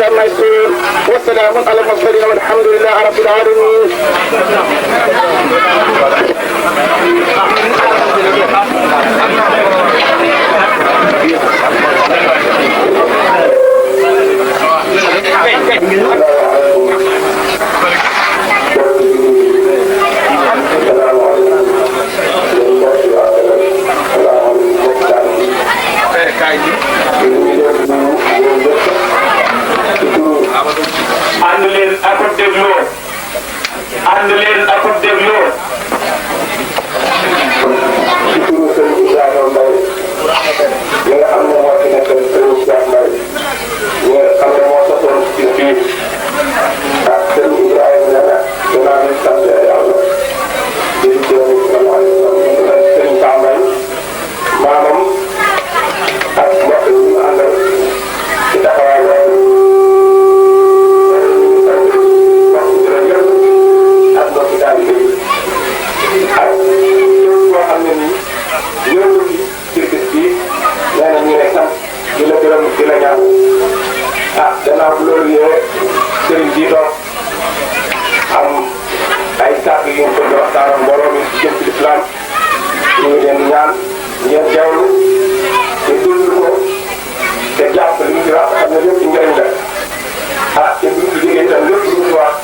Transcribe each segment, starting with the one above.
ما يصير والسلام على المرسلين والحمد لله رب العالمين. ànd leen ak dégloo ànd leen ak dégloo ci turu sëñ Ibrahima Mbaye ñi nga xam ne moo fi nekk sëñ Ibrahima Mbaye ñi nga xam ne moo sosoon ci biir ak sëñ Ibrahima Nana dinaa leen sant yàlla di jëriñ sëñ Sambay maamam ak mbokk yi ñu àndal ci taxawaay gannaaw loolu yee sëriñ bi doon am ay kàddu yu ñu ko jox waxtaan mbooloo mi jëm ci lislaam ñu ngi leen ñaan ngeen teewlu te dund ko te jàpp li ñu ci wax xam ne lépp ci njëriñ la te bu ñu jógee itam lépp lu ñu wax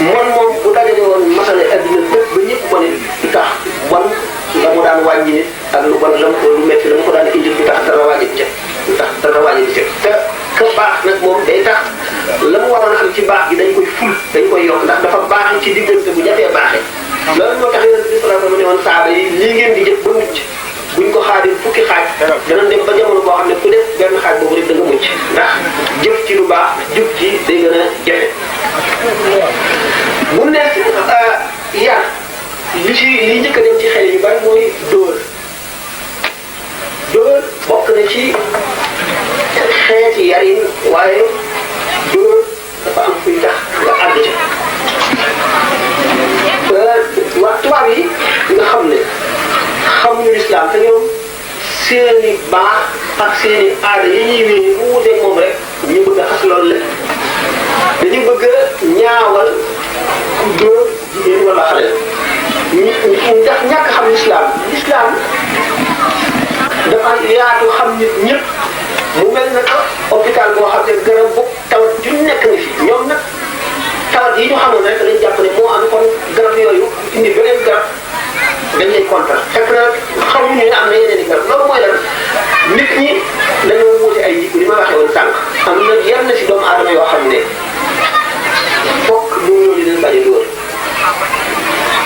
moom bu dajale wàññi nit ak lu bon lam ko lu métti la mu ko daan indil du tax dara wàññi ca du tax dara wàññi ca te ka baax nag moom day tax la mu waroon am ci baax gi dañ koy ful dañ koy yokk ndax dafa baax ci diggante bu jafee baaxee loolu moo tax yonent bi sallallahu alayhi wa sallam ne woon saaba yi lii ngeen di jëf ba mucc buñ ko xaajee fukki xaaj danañ dem ba jamono boo xam ne ku def benn xaaj boobu rek da nga mucc ndax jëf ci lu baax jëf ci day gën a jafe bu nekk yar li njëkk a dem ci xel yu bari mooy dóor bokk na ci xeeti yarin waaye dóor dafa am fuy tax nga ànd ca waa tubaab yi nga xam ne xamuñu lislaam te ñoom seeni baax ak seeni aada yi ñuy wéy bu wuteeg moom rek ñu bëgg a xas loolu la dañu bëgg a ñaawal ku dóor jigéen wala xale ndax ñàkk xam lislaam dafa yaatu xam nit ñëpp mu mel na ko hôpital boo xam ne garab bu tawat ju nekk na fi ñoom nag tawat yi ñu xamoon rek dañ jàpp ne moo am kon garab yooyu indi beneen garab dañ lay kontaan fekk na xamuñu ne am na yeneen i garab loolu mooy lan nit ñi dañoo wuute ay jikko li ma waxee woon sànq am na yenn si doomu aadama yoo xam ne fokk lu ñëw di leen bañ a dóor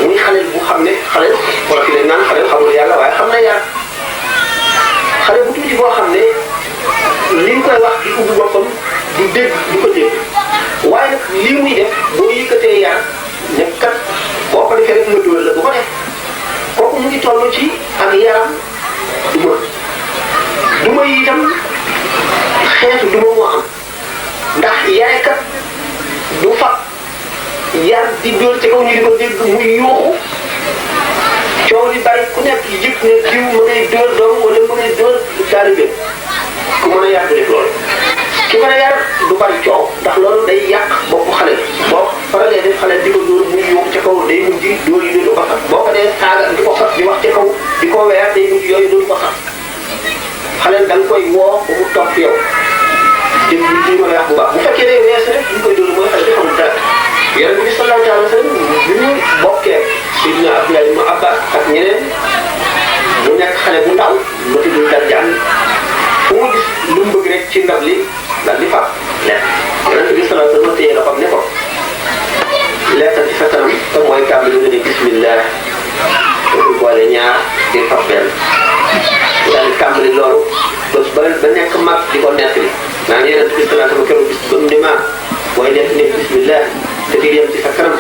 muy xale bu xam ne xale wala fi leen naan xale xamul yàlla waaye xam na yar xale bu tuuti boo xam ne li ñu koy wax di ubbi boppam du dégg du ko dégg waaye nag lii muy def boo yëkkatee yar ne kat boo ko defee rek nga dóor la bu ko def kooku mu ngi toll ci ak yaram duma yi itam xeetu duma moo am ndax yarekat du fab yar di dóor ci kaw ñu di ko dégg muy yuuxu coow li bari ku nekk yëg ne diw mën ay dóor doom wala mën ay dóor taalibe ku mën a yar du def loolu ki mën a yar du bari coow ndax loolu day yàq boppu xale boo faralee def xale di ko dóor muy yuuxu ca kaw day mujj dóor yi dootu ko sax boo ko dee saaga di ko xas di wax ca kaw di ko weer day mujj yooyu dootu ko sax xale da nga koy woo ba mu topp yow dégg li ma lay wax bu baax bu fekkee ne wees rek li ñu koy dóor mooy xale bi xamul dara yonent bi sallallahu alayhi wa sallam bi ñu bokkee Sidina Abdullah ibn Abbas ak ñeneen mu nekk xale bu ndaw ba tudd Darjaan fu mu gis lu mu bëgg rek ci ndab li daal di fab lekk yonent bi sallallahu alayhi wa sallam téye loxoom ne ko lekkal ci sa kanam te mooy tàmbali nga ne bismillah te du boole ñaar di fab benn daal di tàmbali loolu ba nekk mag di ko nekk li naan yonent bi sallallahu alayhi wa sallam keroog bis ba mu ne maa booy def ne bismillah te di dem ci sa kanam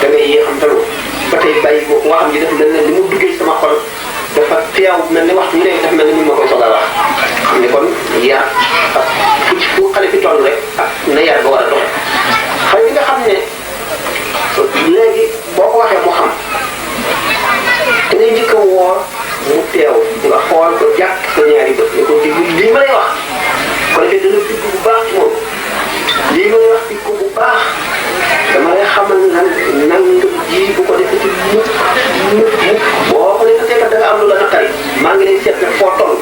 da ngay yéexam talu ba tey bàyyi ko nga xam ne def mel ne ni mu duggee sama xol dafa teew mel ne waxtu mu ne dafa mel ne mun ma koy soog a wax xam ne kon yar ak fu xale fi toll rek ak na yar ba war a doxe xale bi nga xam ne léegi boo ko waxee mu xam da ngay njëkk a woor mu teew nga xool ko jàpp sa ñaari bët ne ko déglu lii ma lay wax ko defee dana dugg bu baax ci moom lii ma lay wax di ko bu baax dama lay xamal nan ji bu ko defee ci mukk boo ko defee kat da nga am lu la naqari maa ngi lay seet ne foo toll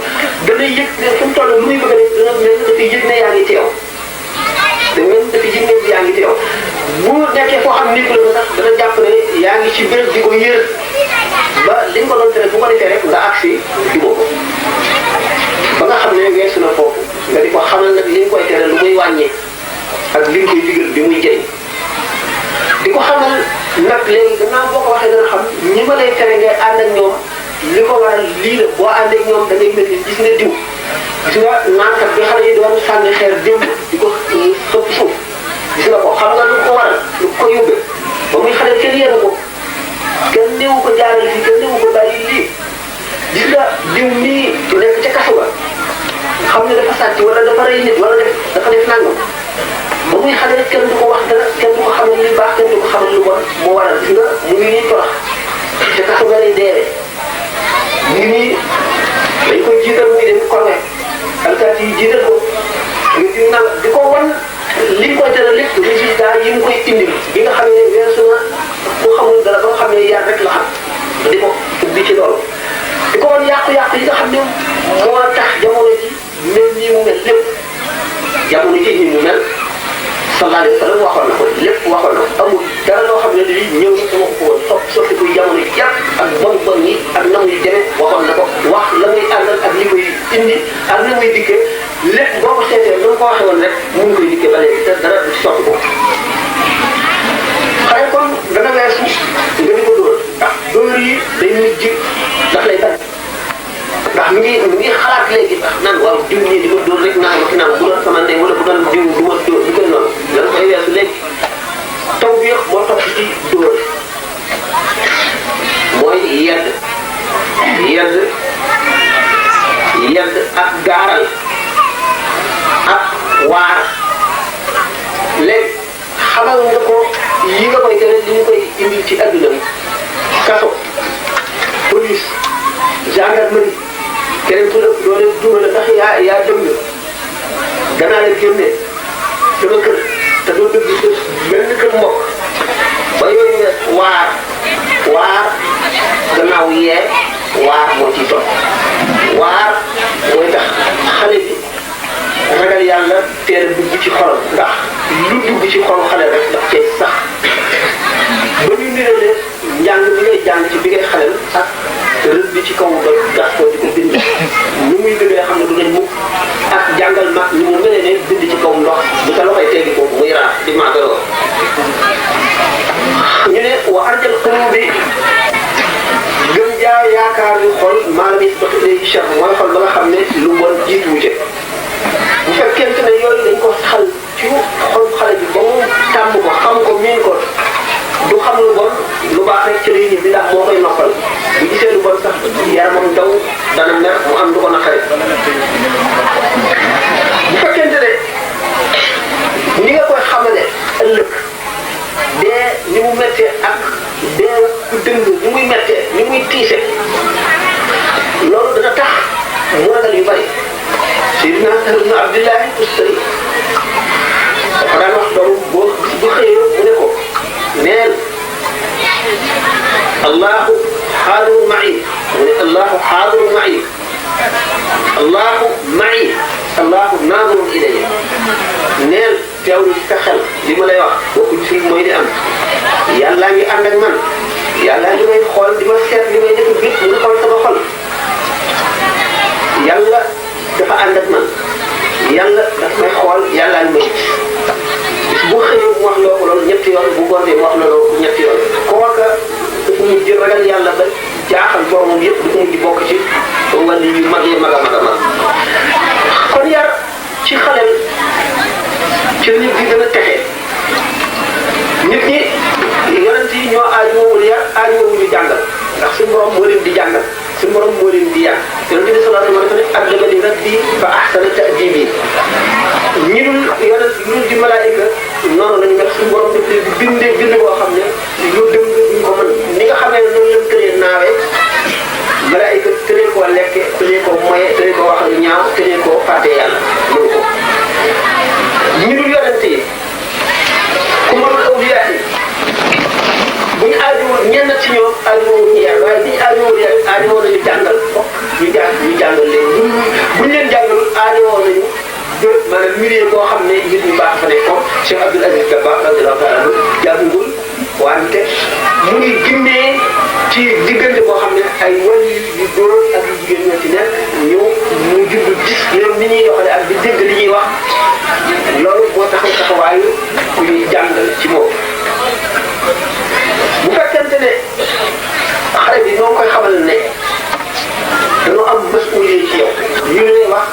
dana yëg ne fu mu toll lu muy bëgg a def dana mel dafay yëg ne yaa ngi teew da mel dafay yëg ne yaa ngi teew bu nekkee foo xam ni la sax dana jàpp ne yaa ngi ci béréb di ko yër ba li nga ko doon tere bu ko defee rek nga agsi jubóo ko ba nga xam ne weesu na foofu nga di ko xamal nag li nga koy tere lu muy wàññi ak li nga koy digal bi muy jëriñ di ko xamal nag léegi gannaaw boo ko waxee dana xam ñi ma lay tere ngay ànd ak ñoom li ko waral lii la boo ànd ak ñoom da ngay mel ni gis nga diw gis nga naankat bi xale yi doon sànni xeer démb di ko sëpp suuf gis nga ko xam nga lu ko waral lu ko yóbbee ba muy xale kenn yéen ko kenn néew ko jaaral fii kenn néew ko bàyyi lii gis nga diw mii nekk ca kaso ba xam ne dafa sàcc wala dafa rey nit wala dafa def nangam ba muy xale rek kenn du ko wax dara kenn du ko xamal lu baax kenn du ko xamal lu bon moo waral gis nga mu ngi nii torox te kaso ba lay deewee mu ngi nii dañ koy jiital muy dem korwe alkaati yi jiital ko di ko wan li ñu koy tere lépp résultat yi mu koy indil bi nga xam ne weesu na ku xamul dara ba nga xam ne yar rek la xam di ko ubbi ci loolu di ko wan yàqu-yàqu yi nga xam ne moo tax jamono ji mel nii mu mel lépp jamono ji ni mu mel sallallahu alayhi wa sallam loolu waxoon na ko lépp waxoon na ko amul dara loo xam ne lii ñëw na sama ko woon soppi kuy jamono yàpp ak bon yi ak na muy demee waxoon na ko wax la muy àndal ak li muy indi ak na muy dikkee lépp boo ko seetee lu ko waxee woon rek mu ngi koy dikkee ba léegi te dara du soppi ko xëy kon dana weesu nga di ko dóor ndax dóor yi day mujj daf lay bañ ndax mi ngi xalaat léegi naan waaw diw ñii di ko dóor rek naan ma fi naan bu doon sama ndey wala bu doon diw du ma dóor du koy noonu dana koy weesu léegi taw bi yëpp moo topp ci dóor mooy yedd ak gaaral ak waar léegi xamal nga ko yi nga koy tere li ñu koy indil ci adduna bi kaso police gendarmerie keneen ku la doole duuma la ndax yaa dëng danaa la génne sama kër te doo dëgg benn kër mbokk ba yooyu ne waar gannaaw yee waar moo ciy topp waar mooy tax xale bi ragal yàlla teel a dugg ci xolam ndax lu dugg ci xolu xale rek daf cay sax ba ñu nirale njàng bi ngay jàng ci bi ngay xalel ak rëdd bi ci kaw ba gas ko di ko bind ñu muy dëggee xam ne du dañ mukk ak jàngal mag ñu mu mel ne bind ci kaw ndox bu sa loxoy teggi ko muy raaf di maagaloo ñu ne wa arjal xulub bi gën jaa yaakaar yu xol maanaam it ba léegi chef mooy xol ba nga xam ne lu bon jiitu wu bu fekkente ne yooyu dañ ko xal ci xol xale bi ba mu tàmm ko xam ko miin ko du xam lu bon lu baax rek ci lay ñibbi ndax moo koy noppal bu gisee lu bon sax yaramam daw dana mer mu am du ko naqari bu fekkente ne ni nga koy xamale ëllëg dee ni mu méttee ak dee ku dëng ni muy méttee ni muy tiise loolu dana tax mu ragal yu bari Seydina Sahl ibn Abdillahi Tustari dafa daan wax doom boo bu xëyee mu ne ko neel Allahu xaadirun ma'i mu ne Allahu xaadirun ma'i Allahu ma'i Allahu naadirun ilayya neel teewlu ci sa xel li ma lay wax bokku ci mooy di am yàllaa ngi ànd ak man yàllaa ngi may xool di ma seet li may def bit mu xool sama xol yàlla dafa ànd ak man yàlla daf may xool yàllaa ngi may bis bu xëyee mu wax loo ko loolu ñetti yoon bu gontee mu wax loolu ñetti yoon kooka dafa mujj ragal yàlla ba jaaxal boromam yëpp dafa mujj bokk ci wàllu yu mag yi mag a mag a mag kon yar ci xalel ci nit di gën a texe nit ñi yonent yi ñoo aajowul yar aajowuñu jàngal ndax suñu borom moo leen di jàngal suñu borom moo leen di yar yonent bi sallallahu alayhi wa sallam addabani rabbi fa ahsana ta'dibi ñi dul yonent ñu di malaayika noonu lañu mel suñu borom daf leen di bindee bind boo xam ne lu dëng duñ ko mën ni nga xamee ne noonu leen tëree naawee malaayika tëree koo lekke tëree koo moye tëree koo wax lu ñaaw tëree koo fàtte yàlla mënu ko ñi dul yonent yi ku mënul awliyaa yi bu ñu aajowul ñenn ci ñoom aajowul ñu yar waaye bi ñu aajowul yar aajowoo nañu jàngal ñu jàngal leen bu ñu leen jàngalul aajowoo nañu maanaam milieu boo xam ne nit ñu baax fa ne comme Cheikh Abdoul Aziz Dabakh radiyallahu ta'ala anhu jàngul wante mu ngi gimmee ci diggante boo xam ne ay wàllu yu góor ak yu jigéen ñoo ci nekk ñu mu judd gis leen ni ñuy doxale ak di dégg li ñuy wax loolu moo taxaw taxawaayu ku ñuy jàngal ci moom bu fekkente ne xale bi noo koy xamal ne dañoo am masuuliye ci yow ñu lay wax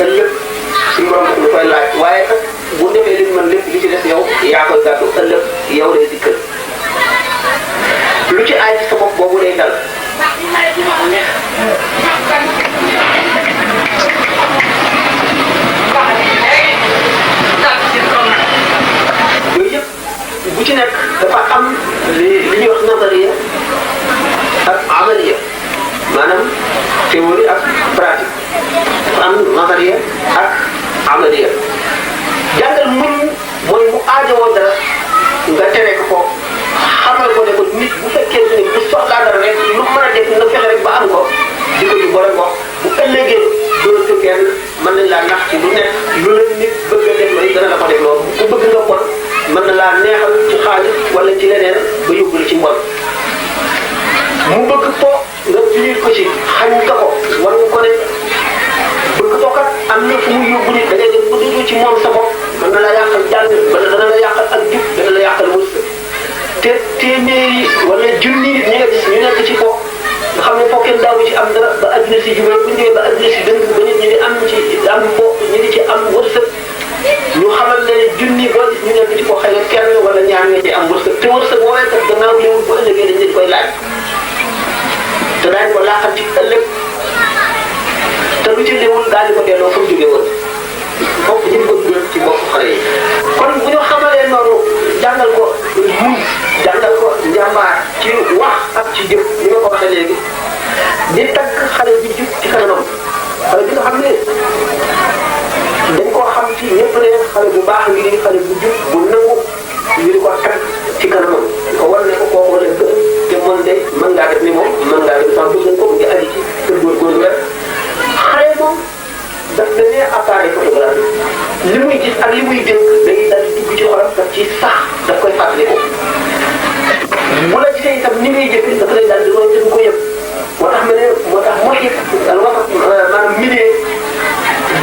ëllëg suñu borom lu koy laaj waaye nag bu defee li mën lépp li ci des yow yaa koy gàddu ëllëg yow lay dikkal lu ci aay ci sa bopp boobu lay dal yooyu yëpp bu ci nekk dafa am li ñuy wax nazariya ak amaliya maanaam théorie ak pratique dafa am nazariya ak amaliya jàngal muñ mooy mu aajowoo dara nga tere ko xamal ko ne ko nit bu fekkee ne bu soxlaa dara rek lu mën a def nga fexe rek ba am ko di ko di boole ko bu ëllëgee doo ci kenn mën nañ laa nax ci lu nekk lu la nit bëgg a def looy dana la ko def loolu ku bëgg nga bon laa neexal ci xaalis wala ci leneen ba yóbbu la ci mbon mu bëgg po nga liir ko ci xañ ka ko war nga ko ne bëgg ko kat am na fu muy yóbbu nit da ngay dem ba dugg ci moom sa bopp mën na la yàqal jàng wala dana la yàqal ak jub dana la yàqal wërsëg te téeméeri wala junni nit ñi nga gis ñu nekk ci po nga xam ne foo kenn daawu ci am dara ba adduna si jubal bu ñëwee ba adduna si dëng ba nit ñi di am ci am po ñi di ci am wërsëg ñu xamal ne junni boo gis ñu nekk ci ko xëy na kenn wala ñaar nga ci am wërsëg te wërsëg woowee kat gannaaw léewul bu ëllëgee dañ leen koy laaj te daañu ko laaxal ci ëllëg te lu ci léewul daal di ko delloo fa mu jógee woon bopp ñu ko dugal ci bopp xale yi kon bu ñu xamalee noonu jàngal ko muñ jàngal ko njàmbaar ci wax ak ci jëf ni ma ko waxee léegi di tagg xale bi jub ci kanamam xale bi nga xam ne dañ koo xam ci ñëpp ne xale bu baax ngi nii xale bu jub bu nangu ñu di ko tagg ci kanamam di ko war ne ko kooku la gën te mën de mën ngaa def ni moom mën ngaa def sax bëgg ko mu ngi aji ci kër góorgóorlu rek xale moom daf ne appareil photographe li muy gis ak li muy dégg dañuy daal di dugg ci xolam daf ci sax daf koy fàttali ko bu la gisee itam ni ngay jëfee dafa lay daal di roy te du ko yëpp moo tax moo it al wasat maanaam milieu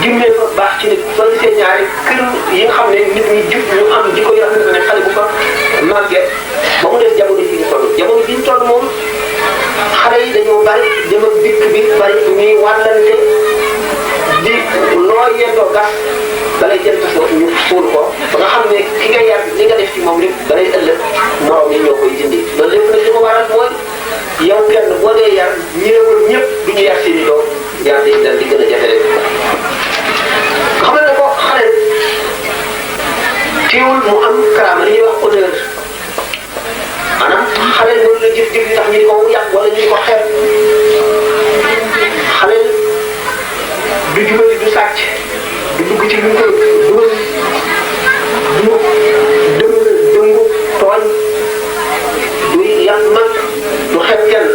jummee fa baax ci nit soo gisee ñaari kër yi nga xam ne nit ñi jub ñu am jikko yoo xam ne xale bu fa màggee ba mu des jamono ji ñu toll jamono ji ñu toll moom xale yi dañoo bari dem ak dikk bi bari ñuy wàllante di loo yendoo gas dalay jël tasoo ñu suul ko ba nga xam ne ki nga yar li nga def ci moom lépp dalay ëllëg morom yi ñoo koy dindi loolu lépp nag li ko waral mooy yow kenn boo dee yar ñëwul ñëpp du ñu yar seen i doom yar dañ dal di gën a jafe rek xam ne ko xale teewul mu am karaama li ñuy wax honneur maanaam xale loolu la jëf-jëf yi tax ñu di ko yàq wala ñu di ko xeeb xale du jubali du sàcc du dugg ci lu ko dugal du dëngu tooñ du yàq mag du xeeb kenn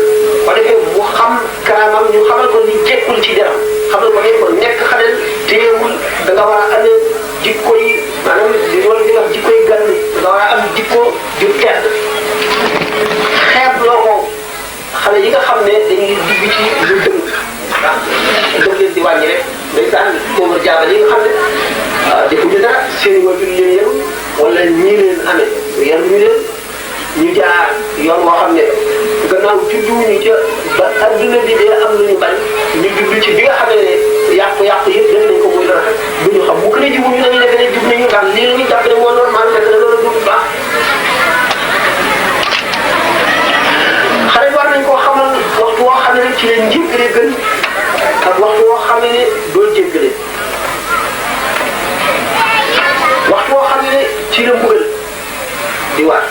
ba defee mu xam karaamam ñu xamal ko ni jekkul ci deram xamal ko ne ko nekk xale téewul da nga war a amee jikko yi maanaam li wala di wax jikko yi gan da nga war a am jikko ju tedd xeeb loo ko xale yi nga xam ne dañuy dugg ci lu dëng daf leen di wàññi rek ndeysaan Omar Diabal yi nga xam ne defuñu dara seen wajur leen yaru wala ñii leen amee yaruñu leen ñu jaar yoon woo xam ne gannaaw judduwuñu ca ba adduna bi dee am lu ñu bañ ñu judd ci bi nga xam ne yàqu-yàqu yëpp def nañ ko muy dara du ñu xam bu ko ne jiwuñu dañuy defee ne jub nañu ndax lii la ñuy jàpp ne moo normal fekk na loolu du baax xale war nañ koo xamal waxtu woo xam ne ci leen njéggale gën ak waxtu woo xam ne doo jéggale waxtu woo xam ne ci la mbugal di waar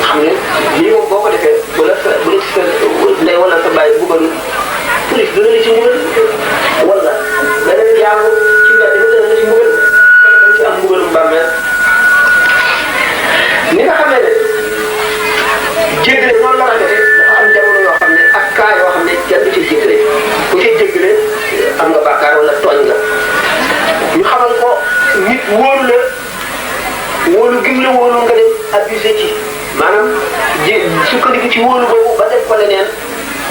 xam ne lii moom boo ko defee bu la sa ndey wala sa bàyyi mbugal police dana la ci mbugal wala beneen jaamu ci mbedd mi dana la ci mbugal dañ ci am mbugalum bàmmeel ni nga xamee ne jéggale noonu la rafetee dafa am jamono yoo xam ne ak kaa yoo xam ne kenn du ci jéggale ku ci jéggale am nga bàkkaar wala tooñ nga ñu xamal ko nit wóolu la wóolu gim la wóolu nga dem abusé ci maanaam sukkandiku ci wóolu boobu ba def ko leneen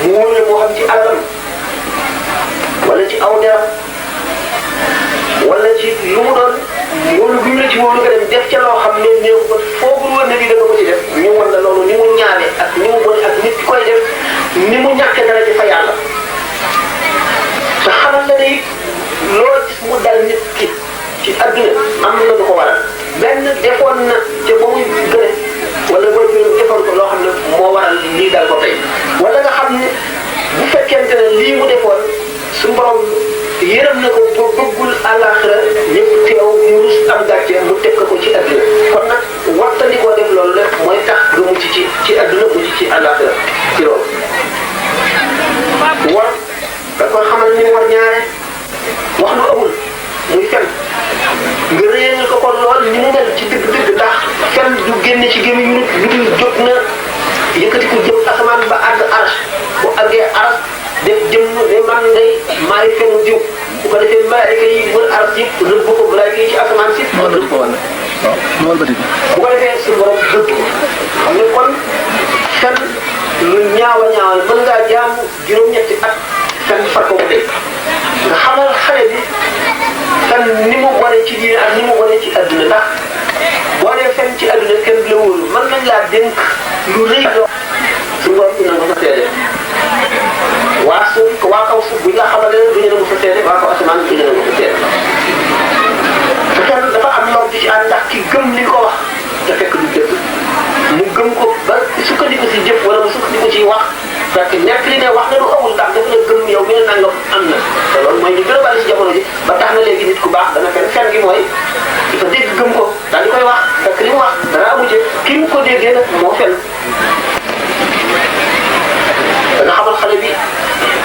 mu wóolu la moo xam ci alalam wala ci aw deram wala ci lu mu doon wóolu gim la ci wóolu nga dem def ca loo xam ne néew ko foogul woon ne lii da nga ko ci def ñu wan la loolu ni mu ñaane ak ni mu bone ak nit ki koy def ni mu ñàkkee dara ci fa yàlla te xamal la ne it loo gis mu dal nit ki ci adduna am na lu ko waral benn defoon na ca ba muy gëne wala boo jëlee defoon ko loo xam ne moo waral lii dal ko tey wala nga xam ne bu fekkente ne lii mu defoon su borom yërëm na ko ba bëggul àllaaxira ñëpp teew mu rus am gàcce mu teg ko ci adduna kon nag waxtandi koo def loolu rek mooy tax nga mucc ci adduna mucc ci àllaaxira ci loolu war da koy xamal ni mu war ñaare wax lu amul muy fen nga réeral ko kon lool ni mu mel ci dëgg-dëgg ndax fen du génne ci gémmiñ nit lu dul jot na yëkkati ko jëm asamaan ba àgg aras bu àggee aras def jëm ne man ngay maay fenu diw bu ko defee malaayika yi wër aras yëpp rëbb ko malaayika yi ci asamaan si loolu ba dëgg. bu ko defee suñu borom dëgg xam ne kon fen lu ñaaw a ñaaw mën ngaa jaam juróom-ñetti at fen far ko mu dee nga xamal xale bi fen ni mu waree ci diine ak ni mu waree ci adduna ndax boo dee fen ci adduna kenn du la wóolu mën nañ laa dénk lu rëy loo suñu borom dina ko sa seede waa suuf waa kaw suuf bu ñu la xamal leen du ñu ne ko sa seede waa kaw asamaan du ñu ne ko sa seede te kenn dafa am lor di ci ànd ndax ki gëm li ko wax te fekk du dëgg mu gëm ko ba sukkandiku si jëf wala mu sukkandiku ci wax fekk nekk li ne wax na lu amul ndax dafa la gëm yow mi ne nangam am na te loolu mooy li gën a bari si jamono ji ba tax na léegi nit ku baax dana fen gi mooy dafa dégg gëm ko daal di koy wax fekk li mu wax dara amu jëf ki mu ko déggee nag moo fen dana xamal xale bi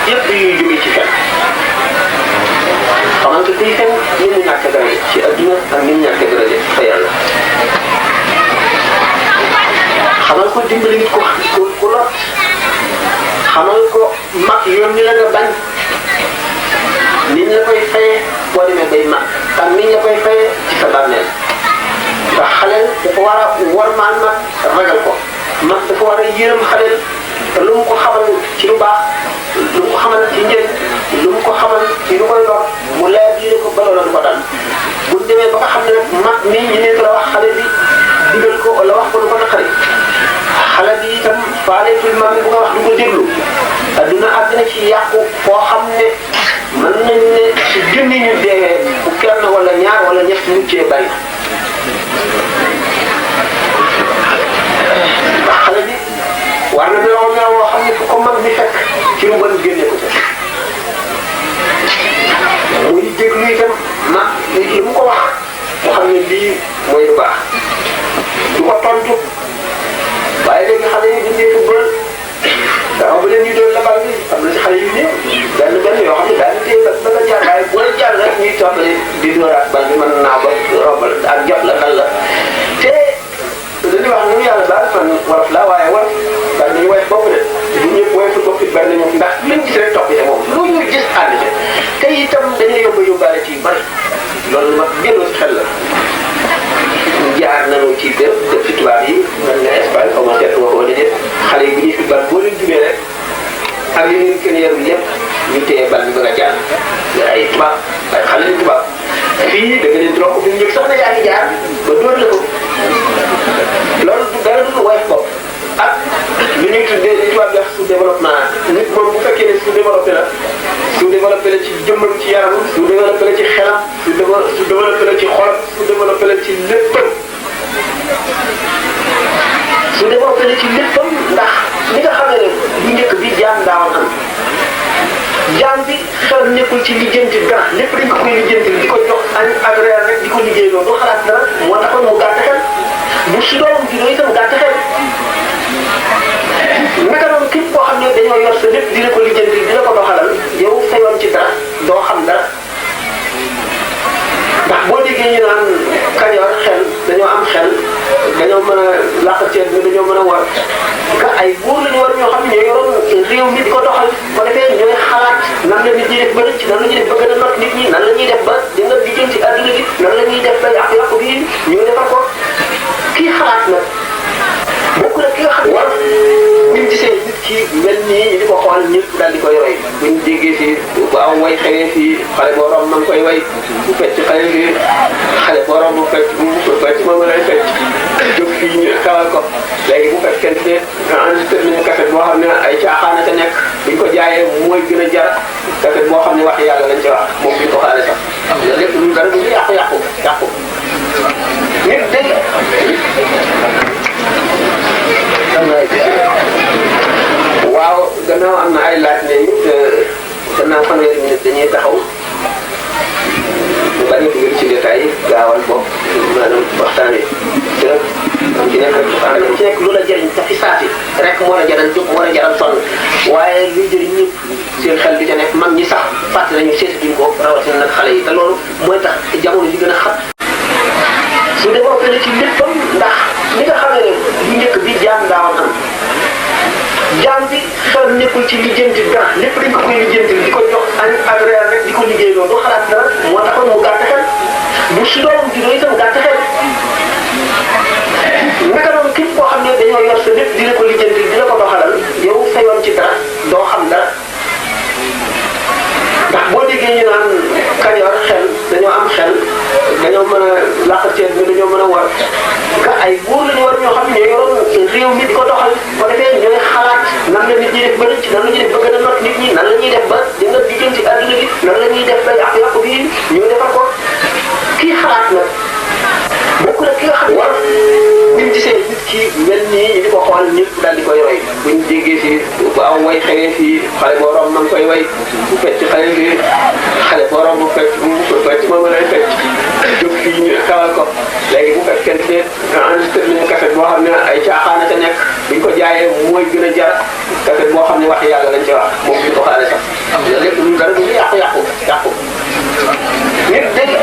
yëpp yuy jógee ci fen xamante kuy fen ni mu ñàkk daraja ci adduna ak ni mu ñàkk daraja fa yàlla xamal ko dimbali nit ku lot xamal ko mag yoon ni la nga bañ niñ la koy fayee boo demee bay mag ak niñ la koy fayee ci sa bàmmeel ndax xaleel dafa war a wormaal mag ragal ko mag dafa war a yërëm xaleel te lu mu ko xamal ci lu baax lu mu ko xamal ci njëriñ lu mu ko xamal ci lu koy lor mu leer diine ko ba loola du ko dal bu demee ba nga xam ne nag mag mi ñu nekk la wax xale bi digal ko wala wax ko lu ko naqari xale bi itam faaleetul mag bu nga wax du ko déglu adduna àgg na ci yàqu foo xam ne mën nañ ne si junni ñu deewee bu kenn wala ñaar wala ñett muccee bari ndax xale bi war na meloo woo xam ne fu ko mag bi fekk ci lu bon génne ko ca muy déglu itam mag li mu ko wax mu xam ne lii mooy lu baax du ko tontu waaye léegi xale yi buñ dee football daaw ba leen ñu doon la bal bi am na si xale yu néew benn yoo xam ne daal di téye ba nga jaar waaye bu la jaar rek ñuy toppale di dooraat bal bi mën naa ba rombal ak jot la dal la te dañuy wax nu yàlla baal fan wolof la waaye wolof daal dañuy woy bopp de bu ñëpp woy football fi bari nañu ndax luñ gis rek topp moom lu ñu gis ànd ci te itam dañuy yóbbaale ci bari loolu nag génnoo si xel la jaar nañu ci def ci tubaab yi man nga Espagne xaw ma seet nga ko wala déet xale yi bu ñuy football boo leen jubee rek ak li ñu kenn yarul lépp ñu téye bal bi bëgg a jaar ay tubaab ay xale yu tubaab fii da nga leen trop bu njëkk sax na yaa ngi jaar ba dóor la ko loolu du dara du woyof bopp ak li ñuy tuddee li tubaab di wax sous-développement nit moom bu fekkee ne sous-développé la ci jëmmam ci yaramam sous-développé la ci xelam sous-développé la ci xolam sous-développé la ci léppam sous-développé la ci léppam ndax li nga xam ne bu njëkk bi jaam daawoon am jaam bi xel nekkul ci lijjanti dara lépp dañ ko koy lijjanti di ko jox añ ak reer rek di ko liggéey loolu du xalaat dara moo taxoon mu gàtt xel bu si doomam juddoo itam gàtt xel naka noonu képp koo xam ne dañoo yor sa lépp dina ko lijjanti dina ko doxalal yow sa yoon ci dara doo xam dara ndax boo déggee ñu naan Kajoor xel dañoo am xel dañoo mën a làq ceeb bi dañoo mën a war ka ay buur lañu war ñoo xam ne ñoo yoroon réew mi di ko doxal ko defee ñooy xalaat nan la nit ñi def ba rëcc nan la ñuy def ba gën a not nit ñi nan la ñuy def ba di nga lijjanti adduna bi nan la ñuy def ba yàqu-yàqu bi ñu defar ko kii xalaat nag bokk na ki nga xam ne war buñ gisee nit ki mel nii ñu di ko xool ñëpp daal di koy roy buñ déggee fii bu aw way xewee fii xale boo romb ma ngi koy way bu fecc xale fii xale boo romb bu fecc moom lay fecc jóg fii ñu kawal ko léegi bu fekkente ne enregistré nañu cassette boo xam ne ay caaxaan a nekk buñ ko jaayee mooy gën a jar cassette boo xam ne wax yàlla lañ ci wax moom buñ ko xaale sax loolu lépp lu dara du yàqu nit dégg waaw gannaaw am na ay laaj ne gannaaw fanweeri minute dañuy taxaw bañ a dugg ci détail yi gaawal bopp maanaam waxtaan wi te am ci nekk rek ci nekk lu la jëriñ te fi saati rek moo la jaral jóg moo la jaral sonn waaye luy jëriñ ñëpp seen xel bi ca nekk mag ñi sax fàtte nañu seetatuñ ko rawatina nag xale yi te loolu mooy tax jamono ji gën a xam su développé na ci léppam ndax li nga xam ne bu njëkk bi jaam daawoon am jaam bi xel nekkul ci lijjanti dara lépp dañ ko koy lijjanti di ko jox añ ak reer rek di ko liggéey loolu du xalaat dara moo taxoon mu gàtt xel bu si doomam juddoo itam gàtt xel ay buur la ñu war ñoo xam ne ñoo yoroon réew mi di ko doxal ko defee ñooy xalaat nan la nit ñi def ba rëcc nan la ñuy def ba gën a not nit ñi nan la ñuy def ba di nga diggante adduna bi nan la ñuy def ba yàqu-yàqu bi ñu defar ko kii xalaat nag bokk na ki nga xam ne war buñ gisee nit ki mel nii ñu di ko xool ñëpp daal di koy roy buñ déggee fii bu aw way xewee fii xale boo romb ma ngi koy way bu fecc xale bi xale boo romb bu fecc bu fecc moom lay fecc jóg fii ñu kawal ko léegi bu fekkente ne enregistré nañu kaset boo xam ne ay caaxaana ca nekk buñ ko jaayee mooy gën a jar kaset boo xam ne wax yàlla lañ ci wax moom duñ ko xaale sax loolu lépp lu dara du yàqu nit dégg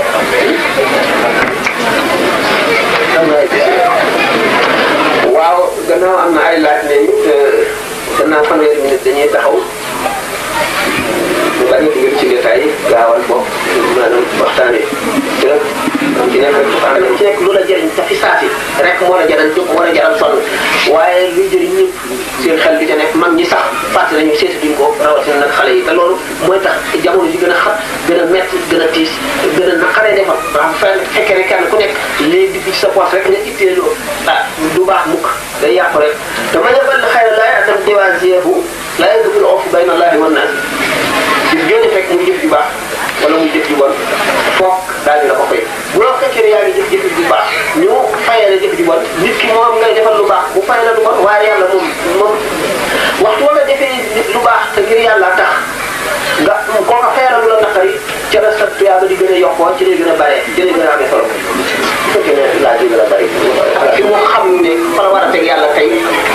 waaw gannaaw am na ay laaj ne it gannaaw fanweeri minute dañuy taxaw ñu bañ a dugal ci détail yi gaawal bopp maanaam waxtaanee te ci nekk lu la jëriñ te fi saasi rek moo la jaral jóg moo la jaral sonn waaye luy jëriñ ñëpp seen xel bi te nekk mag ñi sax fàtte nañu seeti duñ ko rawatina nag xale yi te loolu mooy tax jamono ji gën a xat gën a métti gën a tiis gën a naqaree defal waaw fekkee ne kenn ku nekk léegi di ci sa poche rek nga itteeloo du baax mukk day yàqu rek te ma ñëbal la xëy na laay atam diwaasiyeefu laay dugul oofu bayna Allaahi wan naas gis génn fekk muy jëf ju baax wala muy jëf ju bon foog daal di la ko fay bu la fekkee ne yaa ngi jëf ju baax ñu fayee la jëf ju bon nit ki moom ngay defal lu baax bu fay la lu bon waaye yàlla moom waxtu wala defee lu baax te ngir yàlla tax nga kooka fayal lu la naqari ca la sa tuyaaba di gën a yokkoo ci lay gën a bare ci lay gën a amee solo bu fekkee ne laa ji gën a bëri fi mu xam ne fa la war a teg yàlla tey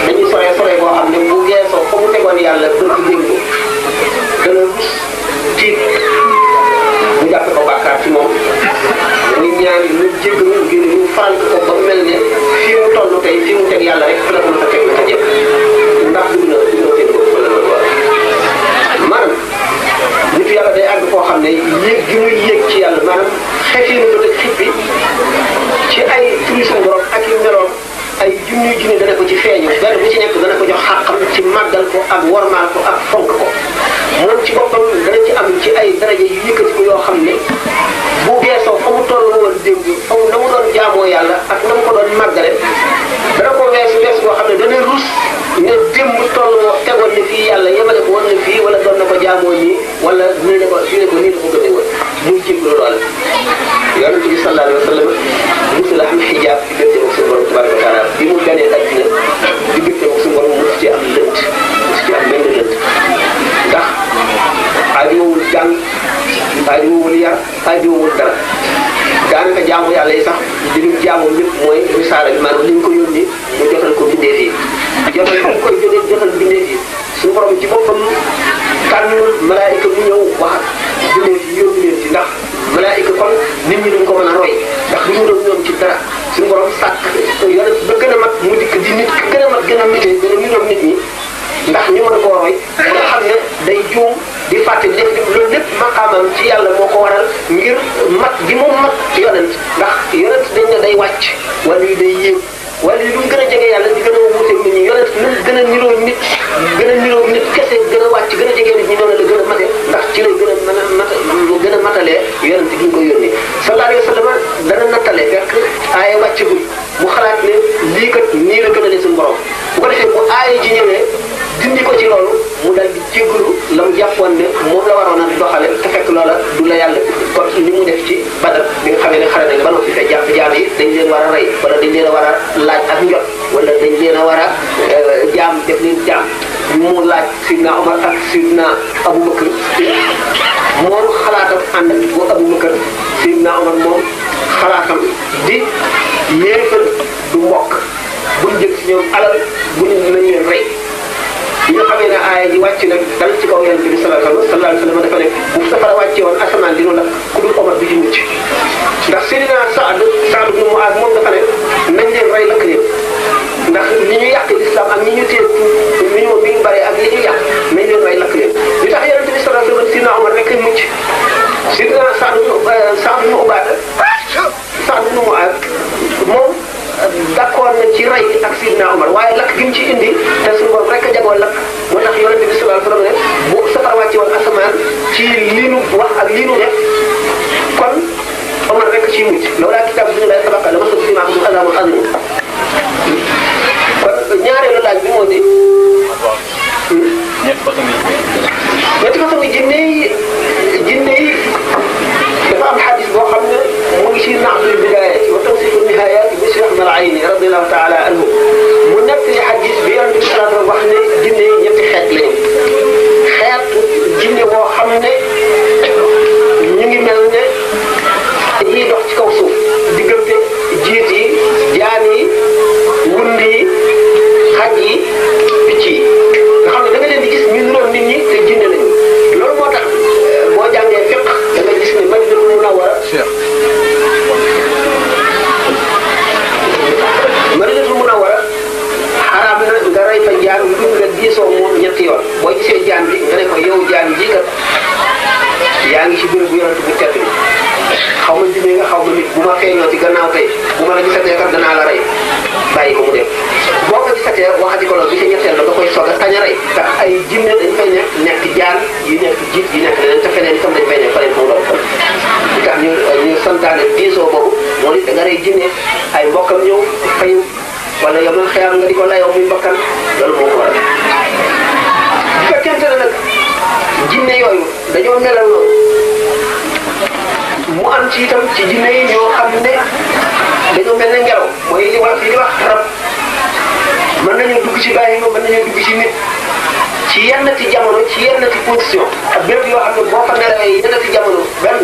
dañuy soree boo xam ne bu geesoo fa mu tegoon yàlla bët bi dégg dana rus tiit mu jàppe ko bàkkaar ci moom ñu ñaan ñu jéggalu ngir ñu faral ko ba mel ne fii mu toll tey fii mu teg yàlla rek fi la ko mën a teg ko jëpp ndax dugg na teg ko wala loolu waaw maanaam nit yàlla day àgg foo xam ne yéeg gi muy yéeg ci yàlla maanaam xeet yi ñu xit bi ci ay turi suñu borom ak yu meloom ay junni dana ko ci feeñu benn bu ci nekk dana ko jox xàqam ci màggal ko ak wormaal ko ak fonk ko moom ci boppam dana ci am ci ay daraja yu yëkkati ko yoo xam ne bu geesoo fa mu toll woon démb fa mu na mu doon jaamoo yàlla ak na mu ko doon màggale dana ko wees boo xam ne dana rus ne démb toll woo tegoon ne fii yàlla yemale ko woon na fii wala doon na ko jaamoo nii wala nii la ko nii la ko gënee woon muy jéglu lool yonent bi sallallahu alayhi wa sallam musul am xijaab diggante ak suñu borom tabaraka wa taala bi mu ganee àddina diggante ak suñu borom mosu ci am lënt mosu ci am benn lënt ndax aajowul jàng aajowul yar aajowul dara daanaka jaamu yàlla yi sax li ñu jaamoo lépp mooy risaala bi maanaam li ñu ko yónni mu jotal ko bindeef yi jotal ko koy jotal bindeef yi suñu borom ci boppam tànnul malaayika mu ñëw wax bindeef yi yónni leen ci ndax malaayika kon nit ñi duñ ko mën a roy ndax du ñu doon ñoom ci dara suñu borom sàkk yonent ba gën a mat mu dikk di nit gën a mat gën a nitee gën a niroog nit ñi ndax ñu mën koo roy nga xam ne day juum di fàtte def loolu lépp maqaamam ci yàlla moo ko waral ngir mat gi mu mat yonent ndax yonent dañ ne day wàcc wala yu day yéeg wala yu gën a jege yàlla di gën a wuuteeg nit ñi yonent lu gën a niroog nit kese gën a wàcc gën a jege nit ñi noonu la gën a mate ndax ci lay gën a matalee yonent gi ñu ko yónnee sallallahu alayhi wa sallam dana nattale fekk aaye wàccagul mu xalaat ne lii kat nii la gën a lee suñu borom bu ko defee bu aaye ji ñëwee dindi ko ci loolu mu dal di jéggalu la mu jàppoon ne moom la waroon a doxale te fekk loola du la yàlla kon li mu def ci Badar bi nga xamee ne xare nañ ba noppi fekk jàpp jaam yi dañ leen war a rey wala dañ leen a war a laaj ak njot wala dañ leen a war a jaam def leen jaam mu laaj Sidna Omar ak Sidna Aboubacar moom xalaatam ànd ak bu Aboubacar Sidna Omar moom xalaatam di yéefal du mbokk buñ jël si ñoom alal buñ nañ leen rey bi nga xamee ne aaya ji wàcc nag dal ci kaw yonent bi sallallahu alayhi wa sallam dafa ne bu safara wàccee woon asamaan dina la ku dul Omar bi ci mucc ndax Seydina Saad ibn Muaaz moom dafa ne nañ leen rey lakk leen ndax ni ñu yàq l'islam ak ni ñu téye ni ñu bi ñu bare ak li ñu yàq nañ leen rey lakk leen li tax yonent bi sallallahu alayhi wa sallam Seydina Omar rek mucc Seydina Saad ibn Ubaada Saad ibn Muaaz moom d'accord na ci rey ak Sidna Omar waaye lakk gi mu ci indi te suñu borom rek a jagoo lakk moo tax yonent bi sallallahu alayhi wa sallam ne bu safara wàcce woon asamaan ci lii nu wax ak lii nu def kon Omar rek ci mucc loolu daal kitaab bi ñu lay sabaqa la ma sëb si maa ko azamul azim feeñoo ci gannaaw tey bu ma la gisatee kat danaa la rey bàyyi ko mu dem boo ko gisatee waxati ko loolu bi si ñetteel la da koy soog a tañ a rey ndax ay jinne dañ fay nekk jaan yu nekk jiit yu nekk leneen te feneen itam dañ fay nekk fa leen mu doon li tax ñu santaane diisoo boobu moo di da nga rey jinne ay mbokkam ñëw fayu wala yow man xëyam nga di ko layoo muy mbokkan loolu moo ko waral bu fekkente ne nag jinne yooyu dañoo melal loolu mu am ci itam ci jinne yi ñoo xam ne dañoo mel ne ngelaw mooy li wala fi di wax rab mën nañoo dugg ci bàyyi ma mën nañoo dugg ci nit ci yenn ci jamono ci yenn ci position ak bépp yoo xam ne boo fa nelawee yenn ci jamono benn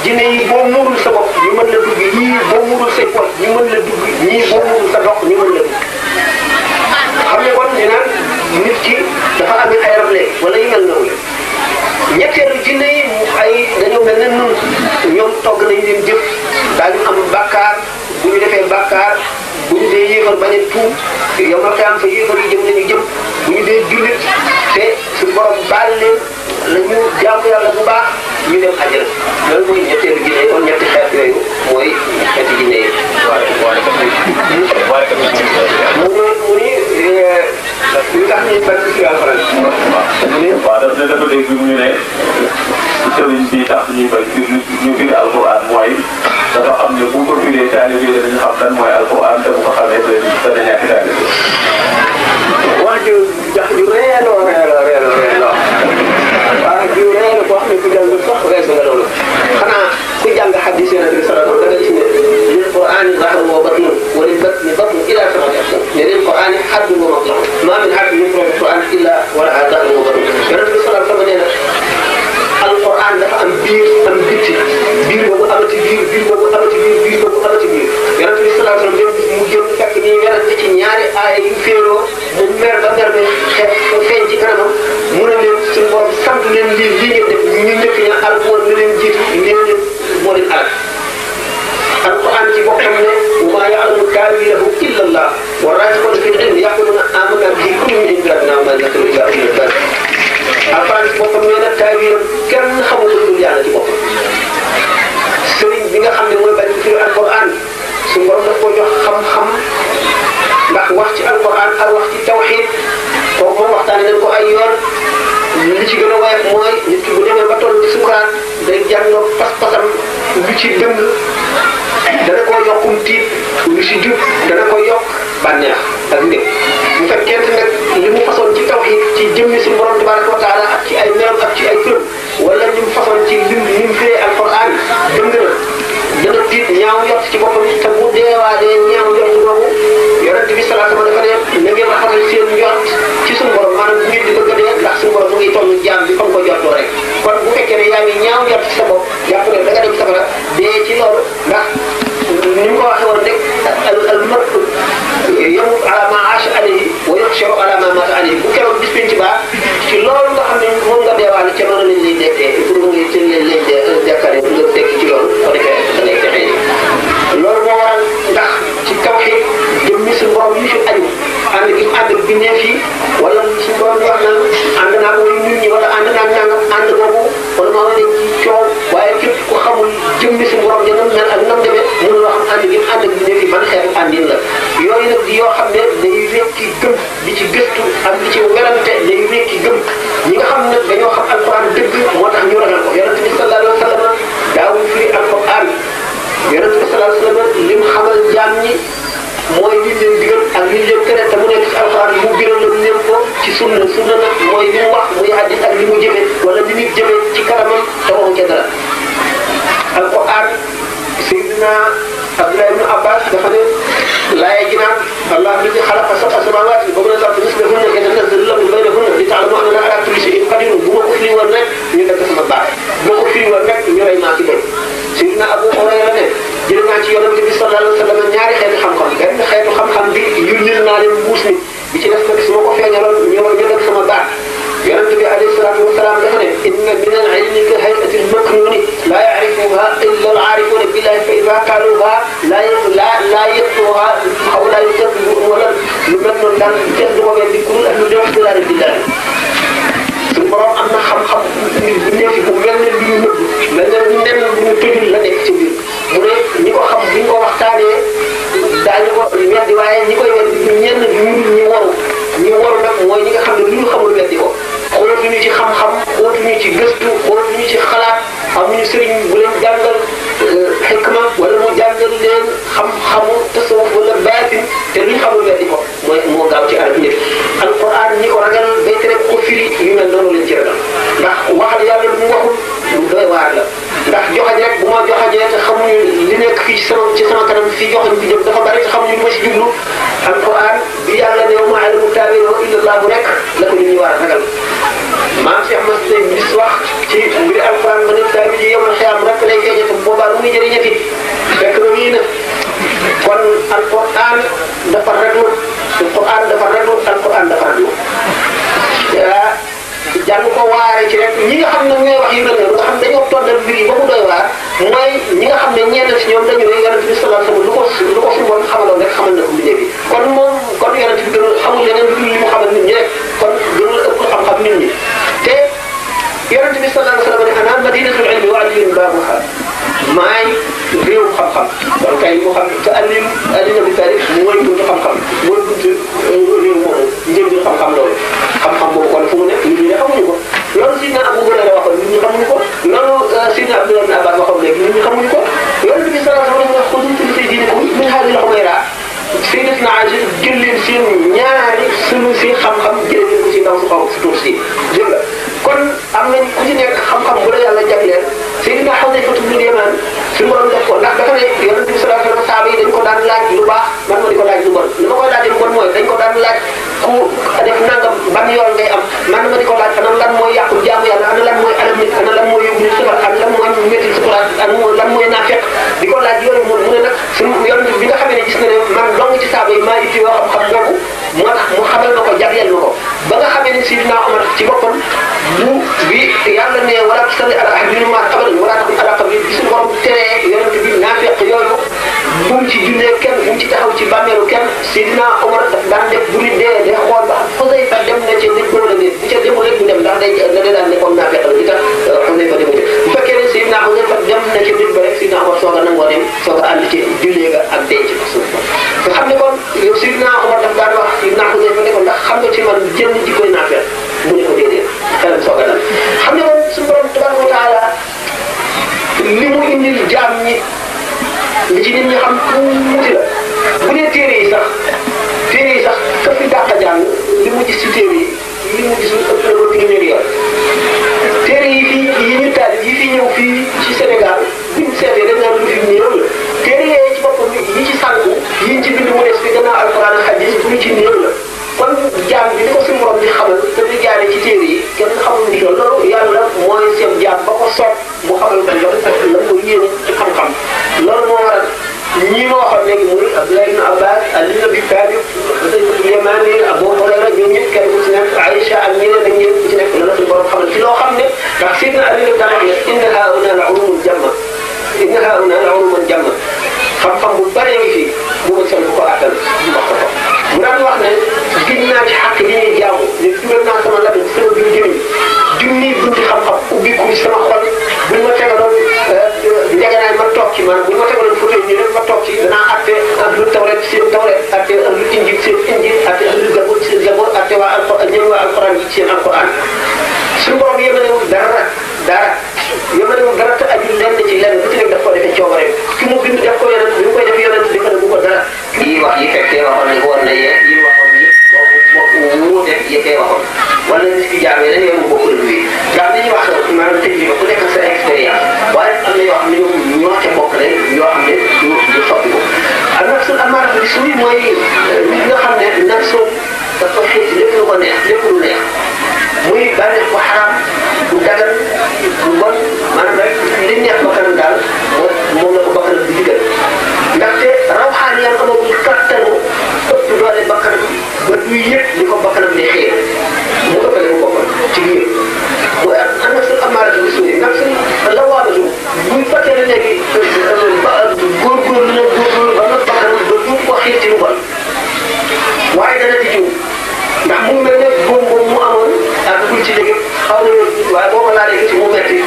jinne yi boo muurul sa bopp ñu mën la dugg ñii boo muurul say poche ñu mën la dugg ñii boo muurul sa dox ñu mën la dugg xam ne kon ñu naan nit ki dafa amee ay rab léegi wala yu mel noonu ñetteelu jinne yi ay dañoo mel ne nun ñoom togg nañu leen jëf daañu am bàkkaar bu ñu defee bàkkaar bu ñu dee yéefar bañ a tuub yow ma am fa yéefar yi jëm nañu jëm bu ñu dee jullit te su borom baal leen la ñu jaamu yàlla bu baax ñu dem àjjana loolu mooy ñetteelu jinne yi kon ñetti xeet yooyu mooy xeeti jinne yi. mu ni li tax ñuy bëri ci alxuraan. waaw dafa dégg ñu ne sëriñ bi tax ñuy bëri ñu firi alxuraan mooy dafa xam ne bu ko firee taalibe yi dañu xam lan mooy alxuraan te bu ko xamee dana ñàkk taalibe. wax ju jax ju reeloo waaw ju reeloo boo xam ne ku jàng sax rees nga loolu xanaa ku jàng xadis Yonent bi sallallahu alayhi wa sallam da nga gis ne lil qur'aani zahrun wa batnun wa lil batni batnun ilaa sab'ati aqsaam ne lil qur'aani haddun wa matla'un maa min haddin yufragu bil qur'aan illaa wa lahaa zahrun wa batnun Yonent bi sallallahu alayhi wa sallam nee na alquran dafa am biir am bitti biir boobu amati biir boobu amati biir boobu amati biir Yonent bi sallallahu alayhi wa sallam mu jëm fekk ñuy werante ci ñaari aaya yu féeroo mu mer ba mer bi xeet feeñ ci kanamam mu ne leen suñu borom sant leen lii ngeen def ñu ñëpp ña alquran na leen jiitu ngeen leen moo leen alal alquran ci boppam ne wa maa ya'lamu ta'wiilahu illa Allah wa raasixuuna fil ilmi yaquuluuna aamanna bihi kullun min indi rabbinaa wa maa nazala illaa ala al-baashir alquran ci boppam nee na ta'wiilam kenn xamul lu dul yàlla ci boppam sëriñ bi nga xam ne mooy bañ firi alquran su borom daf ko jox xam-xam ndax wax ci alquran ak wax ci tawxiid kooku moom waxtaane nañ ko ay yoon li ci gën a woyof mooy nit ki bu demee ba toll ci sukuraat day jàngoo pas-pasam lu ci dëng dana ko yokkum tiit lu ci jub dana ko yokk bànneex ak ndég bu fekkente nag li mu façon ci tawxiid ci jëmmi suñu borom tabaraka wa taala ak ci ay meram ak ci ay turam wala li mu façon ci lim ni mu firee alquran dëng na dana tiit ñaaw yott ci boppam te bu deewaadee ñaaw yott boobu Yonent bi sallallahu alayhi wa sallam dafa ne na ngeen rafetal seen njort ci suñu borom maanaam bu nit di bëgg a dee ndax suñu borom mu ngi toll jaam bi comme ko jortoo rek kon bu fekkee ne yaa ngi ñaaw yott ci sa bopp jàpp ne da nga dem safara dee ci loolu ndax ni mu ko waxee woon rek al mar'u yamut ala ma aasha alayhi wa yuhsharu ala ma maata alayhi bu keroog bis penc baa ci loolu nga xam ne moom nga deewaale ca noonu lañ lay dekkee pour nga ngi teel leen dekkale pour nga tekki ci loolu ko defee da ngay texee loolu moo waral ndax ci tawxiid jëmmi suñu borom yi fi aju ànd gi ànd bi ne fii wala suñu borom di wax naan ànd naa mooy nit ñi wala ànd naa nangam ànd boobu wala maa ngi leen ci coow waaye képp ku xamul jëmmi suñu borom ya nam mel ak nam demee mënuloo xam ànd gi ànd bi ne fii ban xeetu àndin la yooyu nag di yoo xam ne day wekki gëm di ci gëstu ak di ci werante day wekki gëm ñi nga xam ne dañoo xam alquran dëgg moo tax ñu ragal ko Yonent bi sallallahu alayhi wa sallam daawul firi alquran Yonent bi sallallahu alayhi wa sallam lim xamal jaam ñi mooy li leen digal ak li leen tere te mu nekk ci alquran mu biral leen ko ci sunna nag mooy li mu wax muy hadis ak li mu jëfe wala li muy jëfe ci kanamam te waxu ca dara alquran Seydina Abdullah ibn Abbas dafa ne laaya ji naan Allah alladi xalaqa sab'a samaawaati wa min al-ardi mislahunna yatanazzalu al-amru baynahunna li ta'lamu anna Allaha ala kulli shay'in qadir bu ma ko firi woon rek ñu def sama baax bu ma ko firi woon rek ñu rey maa ci doon Seydina Abu Hurayra ne jël naa ci Yonent bi sallallahu alayhi wa sallam ñaari xeetu xam-xam benn xeetu xam-xam bi yullil naa leen mbuus mi bi ci def nag su ma ko feeñaloon ñu def sama baax Yonent bi alayhi salaatu wa salaam dafa ne inna min al-ilmi ka hay'ati al-maknuni la ya'rifuha illa al-'aarifuuna billahi fa idha qaaluha la yatluha aw la yukazzibu wala lu mel noonu daal kenn du ko weddi ku dul ak lu def billahi suñu borom am na xam-xam bu nekk bu mel ne lu ñu nëbb mel ne lu nen bu ñu tëjul la nekk ci biir mu ne ñi ko xam buñ ko waxtaanee daañu ko weddi waaye ñi koy weddi ñenn ñi waru nag mooy ñi nga xam ne lu ñu xamul weddi ko xoolatuñu ci xam-xam xoolatuñu ci gëstu xoolatuñu ci xalaat amuñu sëriñ bu leen jàngal xikma wala mu jàngal leen xam-xamu tasawuf wala baatin te luñ xamul weddi ko mooy moo gaaw ci arab nit alquran ñi ko ragal day tere ko firi yu mel noonu leen ci ragal ndax waxal yàlla lu mu waxul lu doy waar la ndax joxañ rek bu ma joxañee te xamuñu li nekk fii ci sama kanam fii joxañ bi jëm dafa bari te xamuñu lu ma si jublu alquran bi yàlla ne wa maa ya'lamu ta'wiilahu illa Allah bu rek la ko nit ñi war a ragal maam Cheikh Masté bis wax ci mbiri alquran ba ne tawi ji yomal xiyam rek lay feeñee te boobaa lu muy jëriñati fekk na nii na kon alquran dafa raglu alquran dafa raglu jàng ko waare ci rek ñi nga xam ne ñooy wax yu mel noonu nga xam dañoo toddal mbir yi ba mu doy waar mooy ñi nga xam ne ñenn si ñoom dañu ne yonent bi sallallahu alayhi wasallam lu ko suñu borom xamaloon rek xamal na ko mbindee bi kon yonent bi gënul xamul leneen lu dul li mu xamal nit ñi rek kon gënul ëpp xam-xam nit ñi te yonent bi sallallahu alayhi wasallam ne ana madinatul ilmi wa al-ilmi baabuha maay réew xam-xam kon kay mu xam te alina bi tarif mooy buntu xam-xam mooy buntu réew moomu njëriñu xam-xam loolu xam-xam boobu kon fu mu nekk nit ñi ne xamuñu ko loolu Sidna Abu Hurayra waxoon nit ñi xamuñu ko loolu Sidna Abdullah ibn Abbas waxoon léegi nit ñi xamuñu ko yonent bi sallallahu alayhi wasallam xuduutu fi diinikum min haadhihi al-humayra Sayyidatuna Aïcha jël leen seen ñaari sunu si xam-xam jëlee ko ci ndaw su xaw si tuur si dégg nga kon am nañ ku ci nekk xam-xam bu la yàlla jagleel Sayyidina Hudayfa ibn Yaman suñu borom def ko ndax dafa ne yonent bi sallallahu alayhi wasallam saaba yi dañ ko daan laaj lu baax man ma di ko laaj lu bon li ma koy laajee lu bon mooy dañ ko daan laaj ku def nangam ban yoon ngay am man ma di ko laaj ana lan mooy yàqu jaamu yàlla ana lan mooy alam nit ana lan mooy yóbbu nit safara ana lan mooy métti sukuraat ana lan mooy naafeq di ko laaj yooyu mu ne nag suñu yonent bi nga xamee ne gis na ne man dong ci saaba yi maa itti yoo xam-xam boobu moo tax mu xamal na ko jagleel na ko ba nga xamee ne Sidina Omar ci boppam bu bi yàlla ne wala tusalli ala ahadin minhum abadan wala taqum ala qabri bi suñu borom teree yonent bi naafeq yooyu bu mu ci jullee kenn bu mu ci taxaw ci bàmmeelu kenn Sidina Omar daf daan def bu nit dee xool ba Xudayfa dem na ca nit wala nit bu ca demul rek du dem ndax day daan ne comme naafeq la di tax Xudayfa demul bu fekkee ne Sidina Xudayfa dem na ca nit ba rek Sidina Omar soog a nangoo dem soog a ànd ci jullee ga ak denc ko suuf nga xam ne kon yow Sidina Omar daf daan wax Sidina Xudayfa ne ko ndax xam nga ci man jënd jikkoy naafeq mu ne ko déedéet xelam soog a dal xam ne moom suñu borom tabaraka wa taala li mu indil jaam ñi li ci nit ñi xam tuuti la bu dee téere yi sax ka fi dàq jàng li mu gis ci téere yi li mu gis ëpp na ba téeméeri yoon téere yi fii yi ñu taalif yi fi ñëw fii ci Sénégal buñ seetee dañ naan lu fi néew la téere yooyu ci boppam yi ci sànku yi ci bind mu des fi gannaaw alquran ak hadis lu ci néew la kon jaam bi li ko suñu borom di xamal te di jaaree ci téere yi kenn xamul ni loolu yàlla mooy seen jaam ba ko soob mu xamal ko la ko yéene ci xam-xam loolu moo waral ñii ma waxoon léegi muy Abdullah ibn Abbas Ali ibn Talib Yamani Abu Hurayra ñoom ñëpp kenn ku ci nekk Aïcha ak ñeneen ak ñeneen ku ci nekk la suñu borom xamal ci loo xam ne ndax Sidna Ali daan wax ne inna hauna la ulumul jamma inna hauna la ulumul jamma xam-xam bu bëree ngi fii bu ma seen ko attal wax ko mu daan wax ne gis naa ci xàq yi ñuy jaamu ne dugal naa sama laaj sama biir jëriñ junni bunti xam-xam ubbi ko sama xol buñ ma tegaloon njëganaay ma toog ci man buñ ma tegaloon photo yi rek ma toog ci danaa atte lu tawret seen tawret atte lu injil seen injil atte lu zabur seen zabur atte waa alquran ñoom waa alquran yi seen alquran suñu borom yemalewul dara yemalewul dara te aju lenn ci lenn bu ci nekk daf ko defee coobare ki mu bind def ko yonent bi mu koy def yonent di ko ne bu ko dara yi wax yi fekkee waxoon nañ ko war na yee yi waxoon yi boobu wuute yëkkee waxoon wala nit ki jaamee dañ yow mu bokkul bi ndax li ñuy wax maanaam technique ku nekk sa expérience waaye am na yoo xam ne ñoo ca bokk rek yoo xam ne du soppi ko ak nafsul amaara bi suñu mooy nit nga xam ne nafsul dafa xeeti lépp lu ko neex lépp lu neex muy bànneex bu xaraam bu dagan bu bon maanaam rek li neex bakkanam daal moom la ko bakkanam di digal ndaxte rawxaan yam amagul kattanu ëpp doole bakkanam ba du yëpp li ko bakkanam di xëy mu ëppale mu boppam ci biir mooy ak nafsul amaara bi suñu nafsul lawaamatu buy fekkee ne léegi góorgóorlu na góorgóorlu ba nga bakkanam ba du ko xiir ci lu bon waaye dana ci jiw ndax mu mel ne boobu mu amoon ak dugg ci léegi xaw na waaye boo ko laalee ci mu metti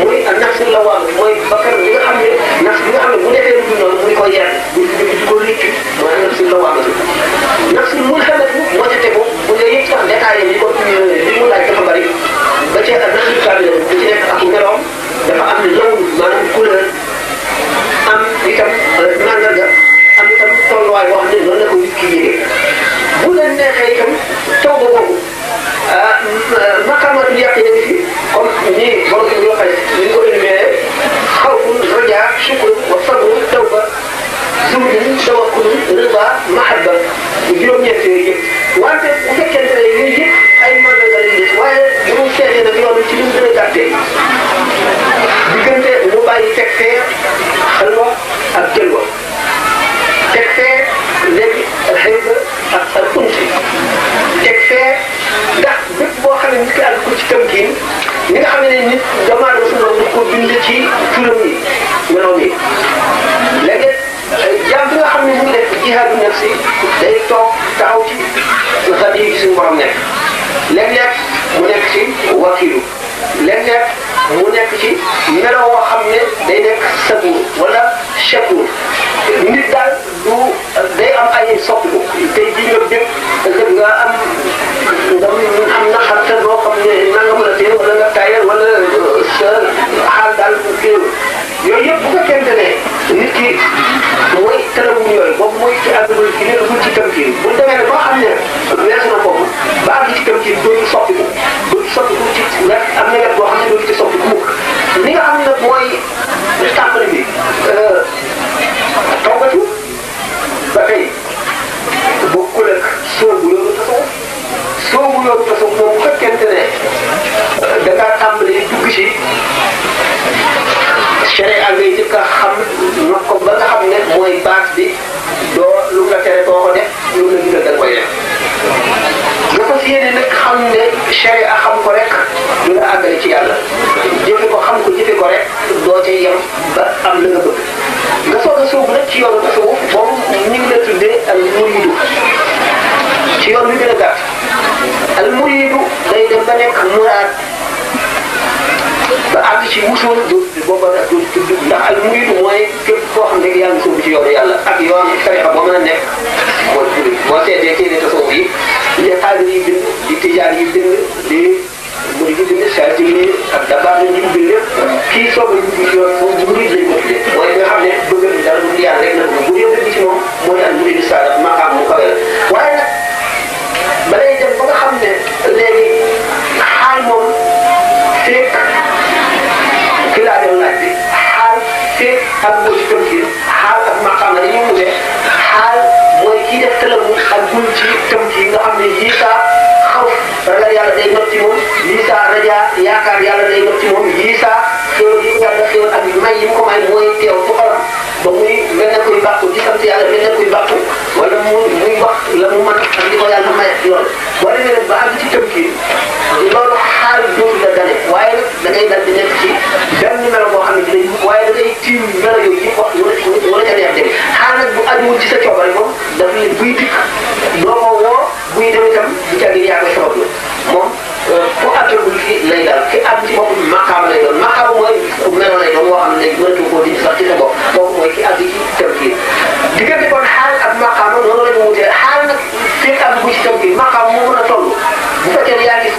muy ak nafsul lawaamatu mooy bakkanam bi nga xam ne nafs bi nga xam ne yooyu yëpp wante bu fekkente ne yooyu yëpp ay mandarga lañ gis waaye bu ñu seetee nag yoon ci li mu gën a gàttee diggante mu bàyyi teg fee xalwa ak jëlwa teg fee léegi xëy na ak unsi teg fee ndax bépp boo xam ne nit ki àgg ko ci tënkiin ñi nga xam ne nit damaa dama suñu doon ko bind ci turam yi meloom yi léegi jàmm bi nga xam ne mu ngi def jihaadu nafsi day toog taxaw ci xat yi ci suñu borom nekk léeg-léeg mu nekk ci wakiilu léeg-léeg mu nekk ci melo woo xam ne day nekk sabuur wala shakuur nit daal du day am ay soppiku tey jii nga dégg nga am naxar te doo xam ne nanga mën a téye wala nga tayal wala sa xaal daal kéew yooyu yëpp bu fekkente ne nit ki mooy talawuñ yooyu boobu mooy ci àdduna gi ne dugul ci tamkiin bu demee ne ba xam ne weesu na foofu ba àgg ci tamkiin dootu soppiku ci wet am na wet boo xam ne dootu ci soppiku mukk li nga xam ne nag mooy tàmbali bi tawbatu ba tey bokkul ak soobu yoonu tasawuf soobu yoonu tasawuf moom bu fekkente ne da ngaa tàmbali dugg ci sharia ngay njëkk a xam na ko ba nga xam ne mooy base bi doo lu nga tere doo ko def lu nga digal da nga koy def nga fas yéene nag xam ne sharia xam ko rek du la àggale ci yàlla jëfe ko xam ko jëfe ko rek doo ca yem ba am la nga bëgg nga soog a sóobu nag ci yoonu tasawuf moom ñu ngi la tuddee al muridu ci yoon bi gën a gàtt al muridu day dem ba nekk muraad ba àgg ci wusul booba du ndax al muridu mooy képp koo xam ne yaa ngi sóobu ci yoonu yàlla ak yoon tarixa boo mën a nekk mooy murid boo seetee téere tasawuf yi li xaadir yi bind di tijaan yi bind di murid yi bind saatili ak dabaar yi bind lépp kii soog a dugg ci yoon moom murid lañ ko tuddee mooy nga xam ne bëgg dara bu yàlla rek nag bu dee dëgg ci moom mooy al murid saada maqaam mu kawe la waaye nag ba lay dem ba nga xam ne léegi xaal moom fekk ki laa doon laaj bi xaal fekk ak boo ci tëmkiin xaal ak maqaam la dañuy mujjee xaal mooy kii def tëlamu ak bul ci tëmkiin nga xam ne yii saa xaw ragal yàlla day not ci moom yii saa raja yaakaar yàlla day not ci moom yii saa xéwal yi yàlla xéwal ak may yi mu ko may mooy teew ci xolam ba muy mel ne kuy bàkku di sant yàlla mel ne kuy bàkku wala muy wax la mu mën ak li ko yàlla may loolu boo demee nag ba àgg ci tëmkiin loolu xaal dootu la dane waaye nag da ngay dal di nekk ci benn melo boo xam ne dinañ waaye da ngay tiim melo yooyu yëpp wax wala ca neex dem xaal nag bu ajuwul ci sa coobare moom daf ne buy dikk doo ko woo buy dem itam bu cagi yaa koy sabab la moom ku àggagul fi lay daal ki àgg ci boppam maqaam lay doon maqaam mooy melo lay doon boo xam ne mënatu koo di sax ci sa bopp kooku mooy ki àgg ci tëmkiin diggante kon xaal ak maqaam noonu la ñu wutee xaal nag fekk àgg bu ci tëmkiin maqaam moo mën a toll bu fekkee ne yaa ngi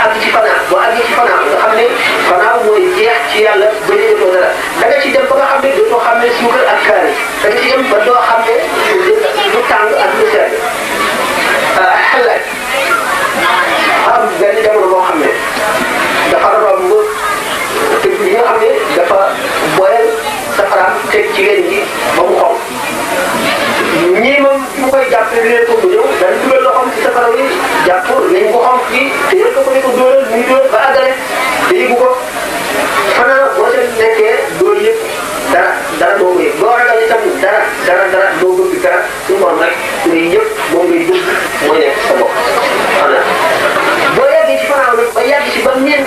àgg ci fanaa boo àggee ci fanaa nga xam ne fanaa mooy jeex ci yàlla ba yëgatoo dara da nga ci dem ba nga xam ne dootoo xam ne suukar ak kaani da nga ci dem ba doo xam ne lu tàng ak lu sedd xalaat am benn jamono boo xam ne dafa romb te bi nga xam ne dafa boyal safaraam teg ci leen gi ba mu xonq ñii moom mu koy jàpp ne leen ko bu ñëw dañ dugal loxoom ci safara wi jàpp nañ ko xonq gi te yëg ko ne ko dóoral muy dóor ba àggale te yëgu ko fanaa boo seen nekkee dóor yëpp dara doo ko yëg boo ragal itam dara doo bëgg dara suñu borom rek ngay yëpp moom ngay bëgg mooy nekk sa bopp xanaa boo yàggee ci fanaaw nag ba yàgg ci ba miin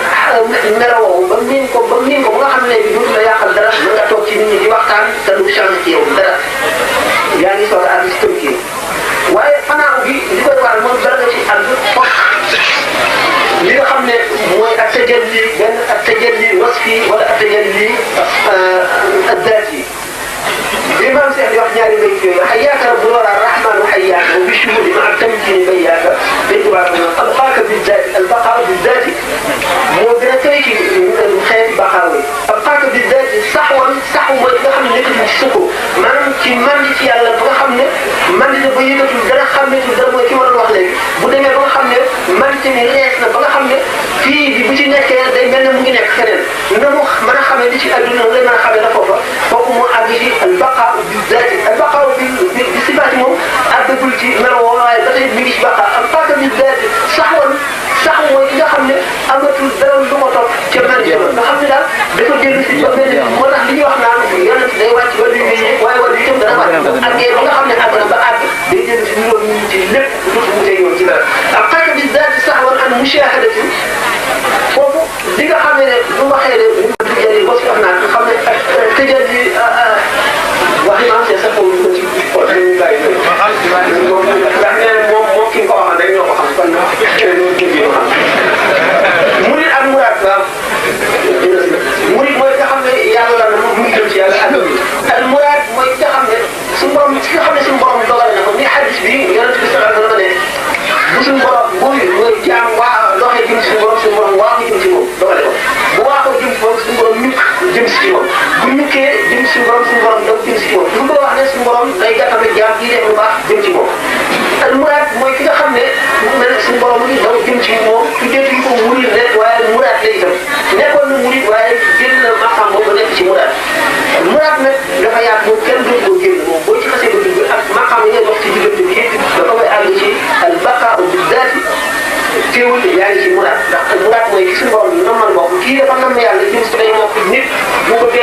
melawoo ba miin ko ba nga xam ne bi dootu la yàqal dara mën nga toog ci nit ñi di waxtaan te du changé ci yow dara yaa ngi soog a àgg ci tënkiin waaye fanaaw bi li koy waral moom dara nga ci àgg foog li nga xam ne mooy ak tajalli benn ak tajalli wasfi wala ak tajalli addaati bi maam Seex di wax ñaari mbéy yooyu xayyaaka bu loola rahmaanu xayyaaka bi shuhudi ma ak tamkini bayyaaka day tubaab na albaqa bizzaati albaqa bizzaati moo gën a tëri ci xeeti baqaaw yi albaqa bizzaati saxwan saxu mooy nga xam ne nekk ci sukko maanaam ci mandi ci yàlla ba nga xam ne mandi na ba yëgatul dara xàmmeetul dara mooy ki ma doon wax léegi bu demee ba nga xam ne mandi mi rees na ba nga xam ne fii bi bu ci nekkee day mel ne mu ngi nekk feneen na mu mën a xamee li ci àdduna lay mën a xamee la foofa kooku moo àgg ci albaqa bizzaati albaqa bi sifaati moom àgg àggagul ci melo woo waaye ba tey mi ngi ci bàqa ak pàcc bi sax mooy ki nga xam ne amatul dara lu ko topp ca benn yoon nga xam ne daal dafa dellu si ba benn moo tax li ñuy wax naan yonent day wàcc ba luy ñëw waaye wala itam dana wàcc àggee ba nga xam ne àgg na ba àgg day dellu si ñoom ñu ci lépp dootu mu tey yoon ci dara ak pàcc bi daal di sax woon ak mushahadati foofu li nga xam ne bu waxee ne ñu ko tuddee ba si wax naa nga xam ne tëjal yi waxi maam c'est ça pour ñu ko ci dañuy bàyyi ndax nee na moom ki nga ko waxal rek ñoo ko xam kon murid ak muraad waaw murid mooy nga xam ne yàlla la mu ngi jëm ci yàlla ak muraad mooy nga xam ne suñu borom ki nga xam ne suñu borom dogal na ko ni hadis bi yonent bi sallallahu alayhi wa sallam ne bu suñu borom mooy jaam waa doxee jëm si suñu borom waa ko jëm si moom dogale ko bu waa ko jëm si moom suñu borom ñukk jëm si moom bu ñukkee jëm si suñu borom daw jëm si moom lu ko wax ne suñu borom day gàttame jaam kii def lu baax jëm ci moom ak muraad mooy ki nga xam ne mu mel ne suñu borom mu ngi daw jëm ci moom tuddee ko murid rek waaye muraad lay itam nekkoon na murid waaye génn na maqam boobu nekk ci muraad muraad nag dafa yaatu moom kenn dootu ko génn moom boo ci xasee ba dugg ak maqam yi ngay dox ci diggante bi yëpp dafa koy àgg ci al baqaa bi daati teewul yaa ngi ci muraad ndax muraad mooy ki suñu borom nam man bokk kii dafa nam yàlla jëm si day mokk nit bu bëggee